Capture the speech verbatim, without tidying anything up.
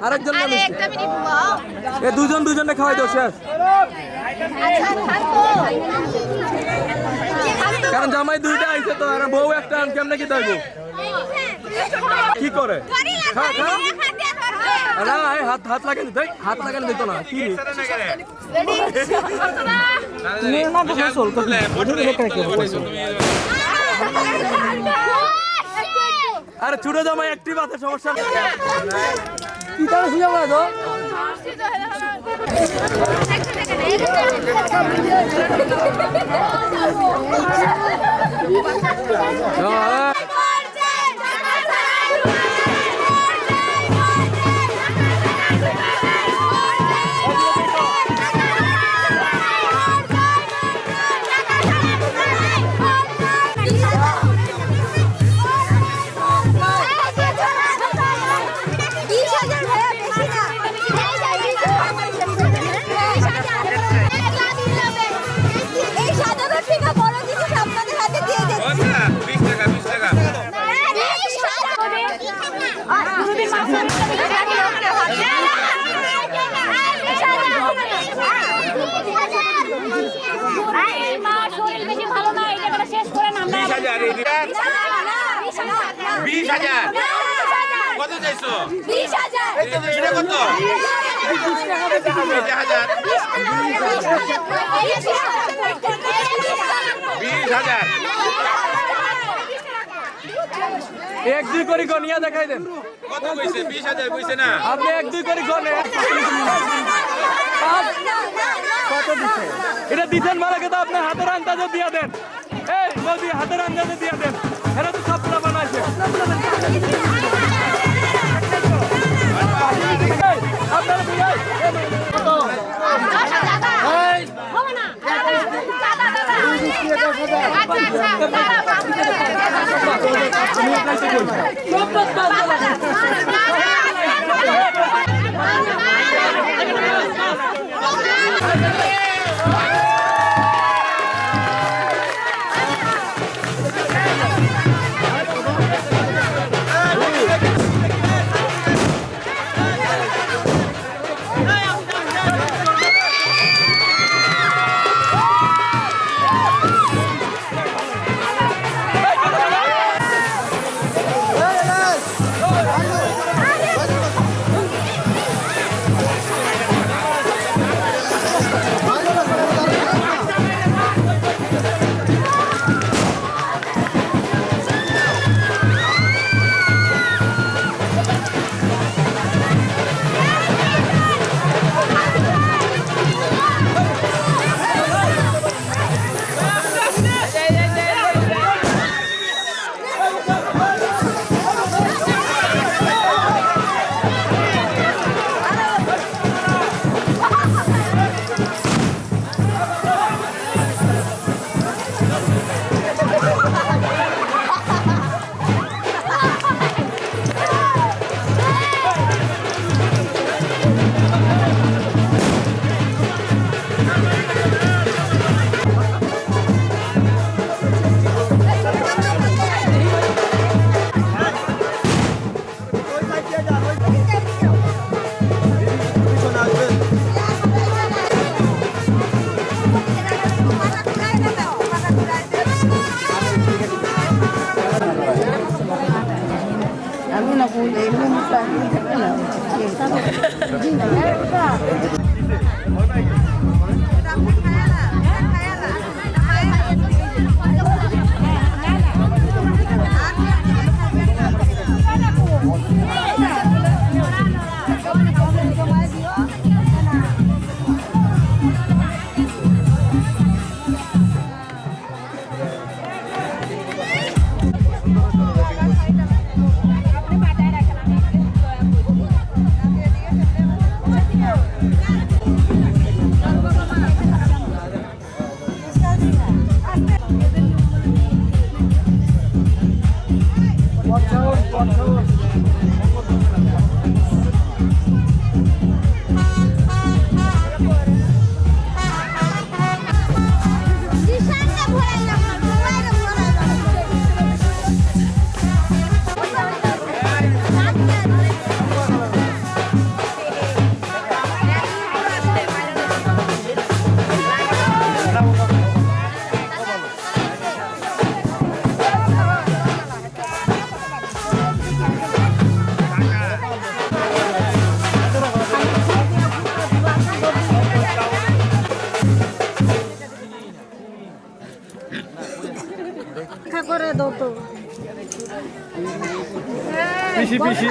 আরেকজন মানুষ। এ দুজন দুজনে খাওয়াই দাও, শেষ। আচ্ছা, থাকো। কারণ জামাই দুইটা আইছে তো, আর বউ একটা, আমি কেমনে কি ধরবো? কি করে? খা, খা। না, এই হাত, হাত লাগানি, দেখ, হাত লাগানি দিত না। কি? তুমি না তো গোসল করো। আরে ছোট জামাই একটি বাতে সমস্যা নেই। কি তাহলে সুযোগ না তো? বিশ হাজার ভাইয়া, বেশি না। এই সাত হাজার টাকা বড় জিনিস আপনাদের হাতে দিয়ে দিচ্ছি। আচ্ছা, বিশ টাকা, বিশ টাকা। এই মা শরীর বেশি ভালো না, এই টাকাটা শেষ করেন আমরা। বিশ হাজার, এই বিশ হাজার। কত চাইছো? বিশ হাজার। এই তো, এটা কত? এটা হাজার। বিশ হাজার। এক দুই করি গনিয়া দেখাই দেন। কত কইছে? বিশ হাজার কইছে না? আপনি এক দুই করি গনে। কত দিছে? এটা দিছেন মানে কিন্তু আপনার হাতের আন্দাজে দিয়া দেন। এই, বৌদি, হাতের আন্দাজে দিয়া দেন। এরা তো সব পোলাপান আছে। এই, আপনারা দুই ভাই। এই, দেখা করে দাও তো। পিসি, পিসি।